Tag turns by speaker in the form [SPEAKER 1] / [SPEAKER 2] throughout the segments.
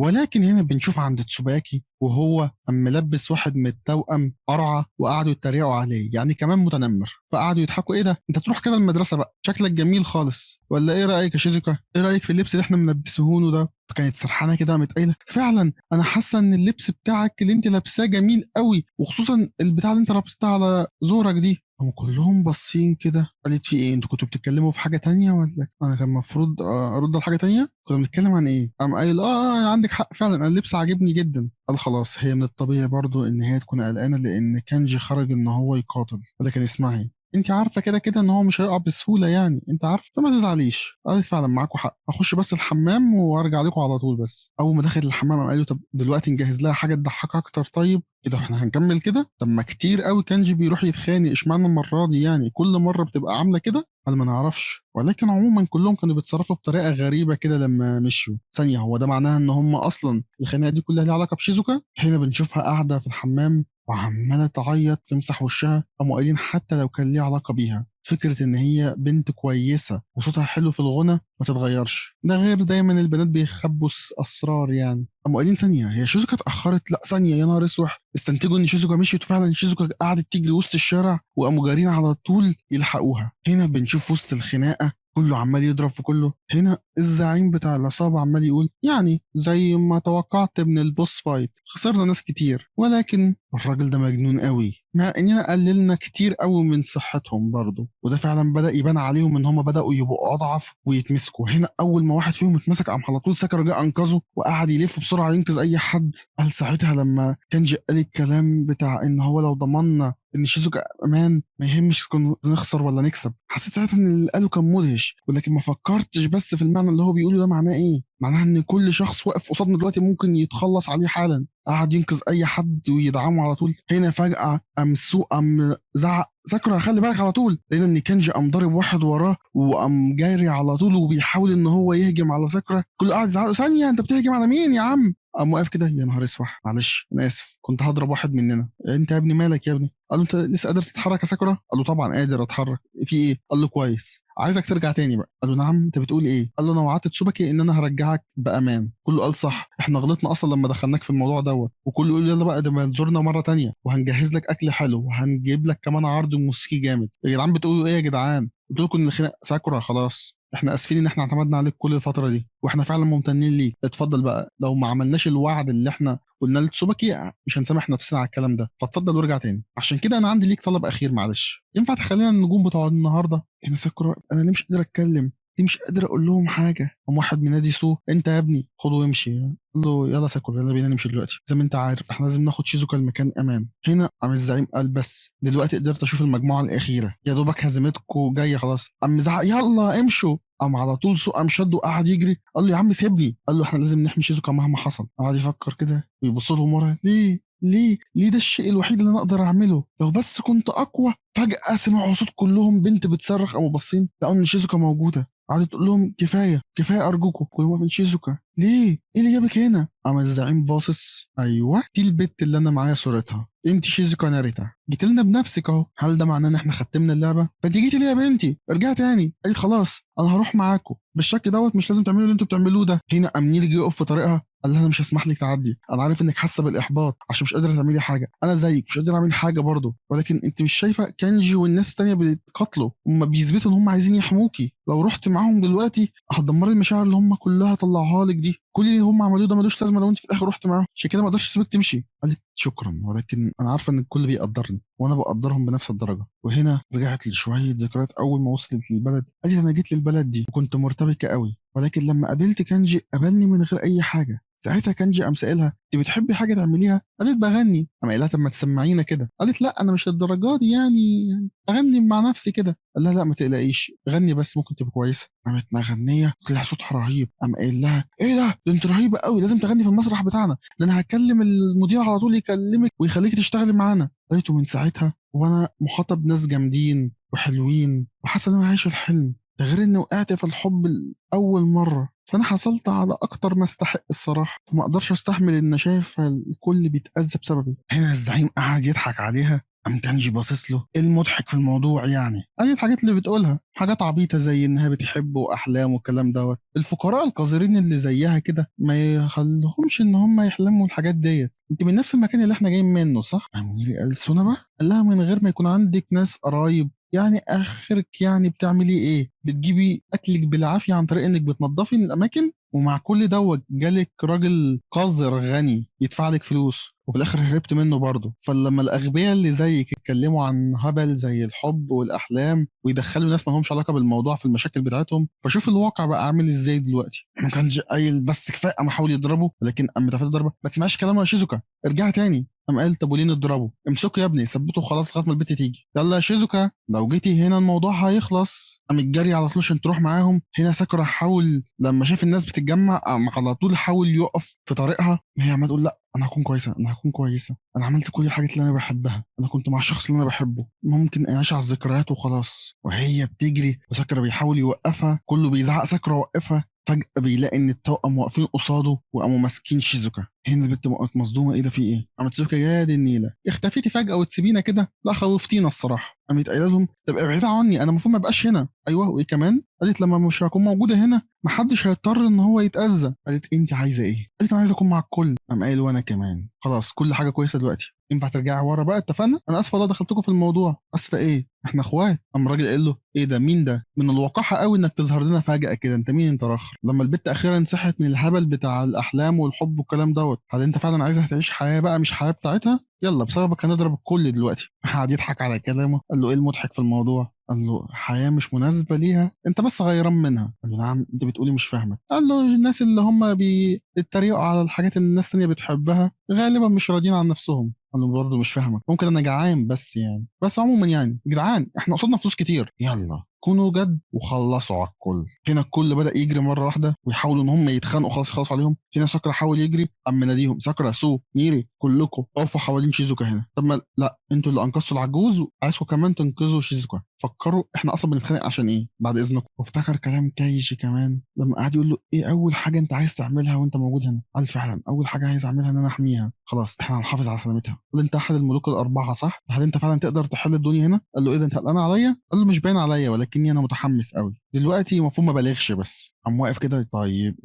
[SPEAKER 1] ولكن هنا بنشوف عند تسوباكي وهو قام ملبس واحد من التوأم قرعه وقعدوا يتريقوا عليه، يعني كمان متنمر، فقعدوا يضحكوا ايه ده انت تروح كده المدرسة بقى شكلك جميل خالص، ولا ايه رايك يا شيزوكا؟ ايه رايك في اللبس اللي احنا ملبسهونه ده؟ فكانت سرحانه كده قامت قايله فعلا انا حاسه ان اللبس بتاعك اللي انت لابساه جميل قوي، وخصوصا البتاع اللي انت ربطتها على زورك دي. هم كلهم باصين كده، قالت في ايه انتوا كنتوا بتتكلموا في حاجة تانية ولا انا كان المفروض ارد على حاجة تانية؟ كنا بنتكلم عن ايه؟ قام قايل عندك حق فعلا انا اللبس عاجبني جدا. قال خلاص هي من الطبيعي برضو ان هي تكون قلقانة لان كانجي خرج ان هو يقاتل، ولكن اسمعي انت عارفه كده كده ان هو مش هيقع بسهولة، يعني انت عارفه فما تزعليش. قالت فعلا معاكم حق، اخش بس الحمام وارجع لكم على طول. بس اول ما دخلت الحمام قام قال له طب دلوقتي نجهز لها حاجة تضحكها اكتر. طيب ايه ده احنا هنكمل كده؟ طب ما كتير قوي كانجي بيروح يتخانق، اشمعنى المرة دي يعني كل مرة بتبقى عامله كده؟ قال ما نعرفش. ولكن عموما كلهم كانوا بيتصرفوا بطريقة غريبة كده لما مشوا. ثانية هو ده معناها ان هم اصلا الخناقة دي كلها ليها علاقة بشيزوكا؟ هنا بنشوفها قاعدة في الحمام وعماله تعيط تمسح وشها، قاموا قايلين حتى لو كان ليه علاقة بيها فكرة ان هي بنت كويسة وصوتها حلو في الغنى ما تتغيرش، ده غير دايما البنات بيخبوا اسرار يعني. قاموا قايلين ثانية هي شيزوكا اتاخرت؟ لا ثانية يا نهار اسود، استنتجوا ان شيزوكا مشيت، فعلا شيزوكا قعدت تجري وسط الشارع وقاموا جارين على طول يلحقوها. هنا بنشوف وسط الخناقة كله عمال يضرب في كله. هنا الزعيم بتاع العصابة عمال يقول يعني زي ما توقعت من ال boss fight خسرنا ناس كتير، ولكن الراجل ده مجنون قوي، مع اننا قللنا كتير قوي من صحتهم برضه، وده فعلا بدأ يبان عليهم ان هم بدأوا يبقوا اضعف ويتمسكوا. هنا اول ما واحد فيهم اتمسك قام على طول ساكورا جه انقذه وقعد يلف بسرعة ينقذ اي حد. قال ساعتها لما كانجي قال الكلام بتاع ان هو لو ضمننا ان شيزوكا امان ما يهمش كنا نخسر ولا نكسب، حسيت ساعتها ان اللي قاله كان مدهش، ولكن ما فكرتش بس في المعنى اللي هو بيقوله ده معناه ايه. معناها ان كل شخص واقف قصادنا دلوقتي ممكن يتخلص عليه حالا. قعد ينقذ اي حد ويدعمه على طول. هنا فجاة قام سوق قام زعق ساكورا خلي بالك على طول، لقينا ان كانجي قام ضارب واحد وراه وقام جاري على طول وبيحاول ان هو يهجم على ساكورا. كله قاعد يزعق ثانية انت بتهجم على مين يا عم؟ قام واقف كده يا نهار اسود معلش انا اسف كنت هضرب واحد مننا. انت يا ابني مالك يا ابني؟ قال له انت لسه قادر تتحرك يا ساكورا؟ قال له طبعا قادر اتحرك، في ايه؟ قال له كويس عايزك ترجع تاني بقى. قال له نعم انت بتقول ايه؟ قال له انا وعدت تسوباكي ان انا هرجعك بامان. كله قال صح احنا غلطنا اصلا لما دخلناك في الموضوع دوت. وكله يقول يلا بقى ده ما تزورنا مرة تانية وهنجهز لك اكل حلو وهنجيب لك كمان عرض موسيقي جامد. يا جدعان بتقولوا ايه يا جدعان؟ قلت لكم ان الخناق ساكورا خلاص احنا اسفين ان احنا اعتمدنا عليك كل الفترة دي واحنا فعلا ممتنين ليك، اتفضل بقى لو ما عملناش الوعد اللي احنا قلنا لتسوباكي مش هنسامح نفسنا على الكلام ده، فاتفضل وارجع تاني. عشان كده انا عندي ليك طلب اخير معلش، ينفع تخلينا النجوم بتوع النهارده؟ احنا ساكورا انا ليه مش قادر اتكلم؟ ليه مش قادر اقول لهم حاجة؟ قام واحد من نادي سو انت يا ابني خده وامشي. قال له يلا ساكورا يلا بينا نمشي دلوقتي، زي ما انت عارف احنا لازم ناخد شيزوكا لمكان امان. هنا قام الزعيم قال بس دلوقتي قدرت اشوف المجموعة الاخيرة، يا دوبك هزيمتكم جاية خلاص. قام زعق يلا امشوا. قام على طول سوق قام شده وقعد يجري. قال له يا عم سيبني. قال له احنا لازم نحمي شيزوكا مهما حصل. قعد يفكر كده ويبص لهم ورا ليه ليه ليه ده الشيء الوحيد اللي انا اقدر اعمله، لو بس كنت اقوى. فجاة سمعوا صوت كلهم بنت بتصرخ، قاموا باصين لقوا ان شيزوكا موجودة. قعدت تقول لهم كفاية كفاية ارجوكم. كلهم واقفين شيزوكا ليه؟ ايه اللي جابك هنا؟ قام الزعيم باصص ايوه دي البت اللي انا معايا صورتها، انت شيزوكا ناريتا جيت لنا بنفسك اهو. هل ده معناه ان احنا ختمنا اللعبة؟ فانت جيتي ليه يا بنتي؟ ارجعي تاني. قالت خلاص انا هروح معاكم بالشكل دوت، مش لازم تعملوا اللي انتوا بتعملوه ده. هنا قام نيل جه يقف في طريقها قال لها انا مش هسمح لك تعدي، انا عارف انك حاسه بالاحباط عشان مش قادرة تعملي حاجة، انا زيك مش قادرة اعمل حاجة برضه، ولكن انت مش شايفه كانجي والناس التانية بيتقاتلوا، هم بيثبتوا ان هم عايزين يحموكي، لو رحت معاهم دلوقتي هتدمري المشاعر اللي هم كلها طلعوها لك دي، كل اللي هم عملوه ده ملوش لازمه لو انت في الاخر رحت معاهم، عشان كده ما اقدرش اسيبك تمشي. قالت شكرا ولكن انا عارفه ان الكل بيقدرني وانا بقدرهم بنفس الدرجة. وهنا رجعت لشويه ذكريات اول ما وصلت للبلد. قالت انا جيت للبلد دي وكنت مرتبكه قوي، ولكن لما قابلت كانجي قابلني من غير اي حاجة. ساعتها كانجي قام سائلها انت بتحبي حاجة تعمليها؟ قالت بغني. قام قايلها طب ما تسمعينا كده. قالت لا انا مش للدرجة دي يعني اغني مع نفسي كده. قال لها لا ما تقلقيش غني بس ممكن تبقى كويسة. قامت مغنيه طلع صوتها رهيب. قام قايل لها ايه ده؟ ده انت رهيبة قوي، لازم تغني في المسرح بتاعنا، ده انا هكلم المدير على طول يكلمك ويخليكي تشتغلي معانا. قالت من ساعتها وانا محاطة بناس جامدين وحلوين وحاسه ان انا عايشه الحلم، ده غير اني وقعت في الحب اول مرة، فانا حصلت على اكتر ما استحق الصراحة، فما اقدرش استحمل ان شايف الكل بيتاذى بسببي. هنا الزعيم قعد يضحك عليها. قام كانجي باصص له، ايه المضحك في الموضوع يعني؟ قال الحاجات اللي بتقولها حاجات عبيطه زي انها بتحب واحلام والكلام دوت، الفقراء القذرين اللي زيها كده ما يخليهمش ان هم يحلموا الحاجات ديت. انت من نفس المكان اللي احنا جايين منه صح؟ قام ميري قال سونابا؟ قال لها من غير ما يكون عندك ناس قرايب، يعني اخرك يعني بتعملي ايه؟ بتجيبي اكلك بالعافية عن طريق انك بتنظفي الاماكن، ومع كل دوت جالك راجل قذر غني يدفع لك فلوس وفي الاخر هربت منه برضه. فلما الاغبياء اللي زيك يتكلموا عن هبل زي الحب والاحلام ويدخلوا ناس ما لهمش علاقة بالموضوع في المشاكل بتاعتهم، فشوف الواقع بقى عامل ازاي دلوقتي. ما كانش قايل بس كفاية، قام حاول يضربه ولكن قام تفادى ضربه. ما تسمعش كلامه يا شيزوكا، ارجع تاني. قام قال طب وليه نضربه؟ امسكه يا ابني ثبته خلاص لغاية ما البت تيجي. يلا يا شيزوكا لو جيتي هنا الموضوع هيخلص. قام الجري على طول عشان تروح معاهم. هنا ساكورا حاول لما شاف الناس بتتجمع قام على طول حاول يقف في طريقها. هي عماله تقول لا انا هكون كويسة، انا هكون كويسة، انا عملت كل الحاجات اللي انا بحبها، انا كنت مع الشخص اللي انا بحبه، ممكن اعيش على الذكريات وخلاص. وهي بتجري وساكورا بيحاول يوقفها، كله بيزعق ساكورا وقفها. فجأة بيلاقي إن التوأم واقفين قصاده وقاموا ماسكين شيزوكا. هنا البت وقفت مصدومة، إيه ده في إيه؟ قامت شيزوكا يا دي النيلة، اختفيتي فجأة وتسيبينا كده؟ لا خوفتينا الصراحة. قامت قايلة لهم طب ابعدوا عني، أنا المفروض ما أبقاش هنا. أيوه وإيه كمان؟ قالت لما مش هكون موجودة هنا محدش هيضطر إن هو يتأذى. قالت أنت عايزة إيه؟ قالت أنا عايزة أكون مع الكل. قام قايل وأنا كمان. خلاص كل حاجة كويسة دلوقتي، ينفع ترجعي ورا بقى، اتفقنا؟ أنا آسفة والله دخلتكم في الموضوع. آسفة إيه؟ إحنا إخوات. قام الراجل قال له إيه ده؟ مين ده؟ من الوقاحة قوي إنك تظهر لنا فجأة كده، أنت مين أنت راخر؟ لما البت أخيرا صحت من الهبل بتاع الأحلام والحب والكلام دوت، هل أنت فعلا عايزها تعيش حياة بقى مش حياة بتاعتها؟ يلا بسببك هنضرب الكل دلوقتي. قعد يضحك على كلامه، قال له إيه المضحك في الموضوع؟ قال له حياة مش مناسبة ليها، أنت بس غيران منها. قال له نعم أنت بتقولي مش فاهمك. قال له الناس اللي هم بيتريقوا على الحاجات اللي الناس التانية بتحبها غالبا مش راضيين عن نفسهم. قال له برضه مش فاهمك، ممكن أنا جعان بس يعني، بس عموما يعني جدعان إحنا قصادنا فلوس كتير، يلا كونوا جد وخلصوا على الكل. هنا الكل بدأ يجري مرة واحدة ويحاولوا إن هم يتخانقوا، خلاص خلصوا عليهم. هنا ساكورا حاول يجري، قام مناديهم ساكورا سو ميري كلكم اقفوا حوالين شيزوكا هنا. طب ما لا انتوا اللي انقذتوا العجوز وعايزكم كمان تنقذوا شيزوكا، فكروا احنا اصلا بنتخانق عشان ايه بعد اذنكم. وافتكر كلام كايجي كمان لما قعد يقول له ايه اول حاجة انت عايز تعملها وانت موجود هنا؟ قال فعلا اول حاجة عايز اعملها ان انا احميها، خلاص احنا هنحافظ على سلامتها. قال انت احد الملوك الاربعة صح؟ هل انت فعلا تقدر تحل الدنيا هنا؟ قال له ايه ده انت قلقان عليا؟ قال له مش باين عليا ولكني انا متحمس قوي دلوقتي، المفروض ما بالغش بس. قام واقف كده طيب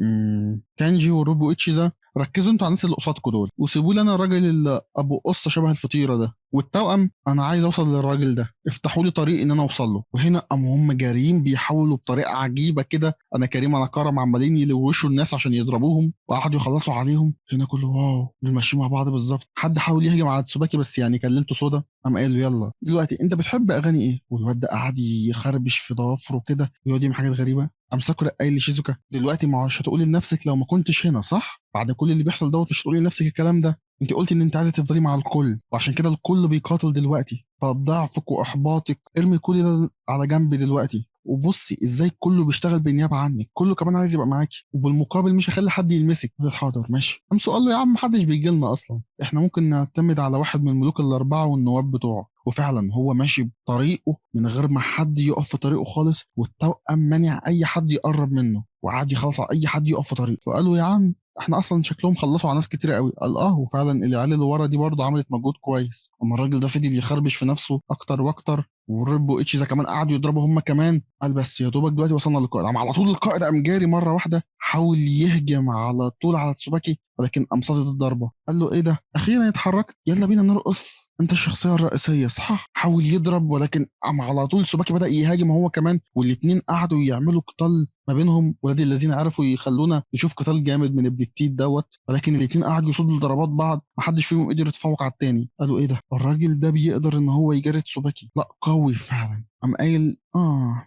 [SPEAKER 1] كانجي وروبو اتشيزا ركزوا انتوا على الناس اللي قصادكم دول وسيبوا لي انا الراجل اللي ابو قصة شبه الفطيره ده والتوأم، انا عايز اوصل للراجل ده، افتحوا لي طريق ان انا اوصل له. وهنا قاموا هم جاريين بيحاولوا بطريقة عجيبة كده، انا كريم انا كرم، عمالين يلوشوا الناس عشان يضربوهم وقعدوا يخلصوا عليهم. هنا كله wow دول ماشيين مع بعض بالظبط. حد حاول يهجم على تسوباكي بس يعني كان ليلته سودا. قام قال له يلا دلوقتي انت بتحب اغاني ايه؟ والواد ده قعد يخربش في ضوافره كده ويقعد يعمل حاجات غريبة. قام ساكورا قايل لشيزوكا دلوقتي ما مش هتقولي لنفسك لو ما كنتش هنا صح؟ بعد كل اللي بيحصل دوت مش هتقولي لنفسك الكلام ده، انت قلتي ان انت عايزه تفضلي مع الكل وعشان كده الكل بيقاتل دلوقتي، فضعفك واحباطك ارمي كل ده على جنب دلوقتي وبصي ازاي كله بيشتغل بالنيابة عنك، كله كمان عايز يبقى معاكي وبالمقابل مش هخلي حد يلمسك. قالت حاضر ماشي. قام قال له يا عم محدش بيجي لنا اصلا، احنا ممكن نعتمد على واحد من الملوك الاربعة والنواب بتوعه. وفعلا هو ماشي بطريقة من غير ما حد يقف في طريقه خالص، والتوأم منع اي حد يقرب منه وقعد يخلص على اي حد يقف في طريقه. فقالوا يا عم احنا اصلا شكلهم خلصوا على ناس كتير قوي. قال اه وفعلا العيال اللي ورا دي برضه عملت مجهود كويس. اما الراجل ده فضل يخربش في نفسه اكتر واكتر، والريبو اتشيزا كمان قعدوا يضربوا هم كمان. قال بس يا دوبك دلوقتي وصلنا للقائد. قام على طول القائد قام جاري مرة واحدة حاول يهجم على طول على تسوباكي ولكن قام صادت الضربة. قال له ايه ده اخيرا اتحركت، يلا بينا نرقص، انت الشخصية الرئيسية صح؟ حاول يضرب ولكن قام على طول سوباكي بدا يهاجم هو كمان، والاثنين قعدوا يعملوا قتال ما بينهم. ولاد الذين عرفوا يخلونا نشوف قتال جامد من ابن التيت دوت، ولكن الاثنين قعدوا يصدوا ضربات بعض، محدش فيهم قدر يتفوق على الثاني. قالوا ايه ده الراجل ده بيقدر ان هو يجاري تسوباكي، لا قوي فعلا. قام قايل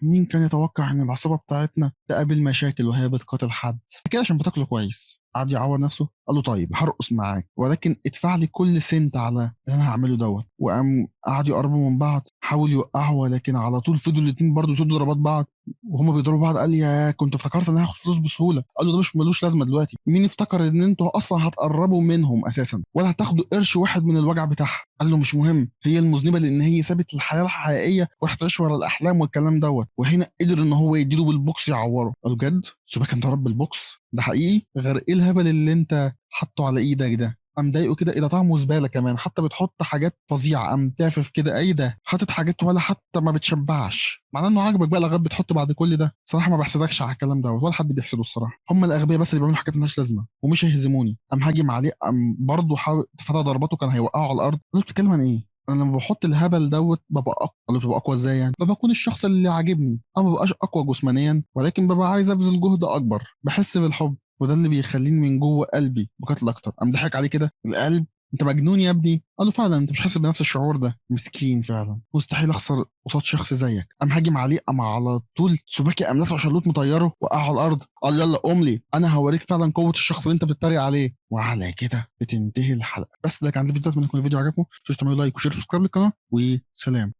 [SPEAKER 1] مين كان يتوقع ان العصابة بتاعتنا تقابل مشاكل وهي بتقاتل حد كده عشان بتاكله كويس. قعد يعور نفسه، قال له طيب هرقص معاك ولكن ادفع لي كل سنت على اللي انا هعمله دوت. وقام قعدوا يقربوا من بعض، حاول يوقعه ولكن على طول فضلوا الاثنين برضه يصدوا ضربات بعض وهما بيضربوا بعض. قال يا كنت افتكرت ان انا هاخد فلوس بسهولة. قال له ده مش ملوش لازمه دلوقتي، مين افتكر ان انتوا اصلا هتقربوا منهم اساسا ولا هتاخدوا قرش واحد من الوجع بتاعها؟ قال له مش مهم، هي المذنبه لان هي سابت الحياة الحقيقية وراحت تعيش ورا الاحلام والكلام دوت. وهنا قدر ان هو يديله بالبوكس يعوره. قال له جد سيبك انت رب البوكس ده حقيقي؟ غير ايه الهبل اللي انت حاطه على ايدك ده؟ قام ضايقه كده، ايه ده طعمه زبالة كمان، حتى بتحط حاجات فظيعة. قام تافف كده، ايه ده حاطط حاجات ولا حتى ما بتشبعش، معناه انه عاجبك بقى لغاية بتحط بعد كل ده. صراحة ما بحسدكش على الكلام ده ولا حد بيحسده الصراحة، هم الاغبياء بس اللي بيعملوا حاجات مالهاش لازمه ومش هيهزموني. قام هاجم عليه، قام برضه حاول تفادى ضرباته، كان هيوقعه على الارض. انت بتتكلم عن ايه؟ انا لما بحط الهبل دوت ببقى اقوى. قالوا بتبقى اقوى ازاي يعني؟ ببقى اكون الشخص اللي عاجبني، انا ما ببقاش اقوى جسمانيا، ولكن ببقى عايز ابذل جهد اكبر، بحس بالحب، وده اللي بيخليني من جوه قلبي بقاتل اكتر. قام ضحك عليه كده، القلب انت مجنون يا ابني. قال له فعلا انت مش حاسس بنفس الشعور ده، مسكين فعلا، مستحيل اخسر قصاد شخص زيك. قام هاجم عليه، قام على طول تسوباكي قام لسعه شلوت مطيره وقعه على الارض. قال يلا قوم لي، انا هوريك فعلا قوة الشخص اللي انت بتتريق عليه. وعلى كده بتنتهي الحلقة. بس ده كان الفيديو ده، اتمنى يكون الفيديو عجبكم، ما تنسوش تعملوا like و share و subscribe للقناة، وسلام.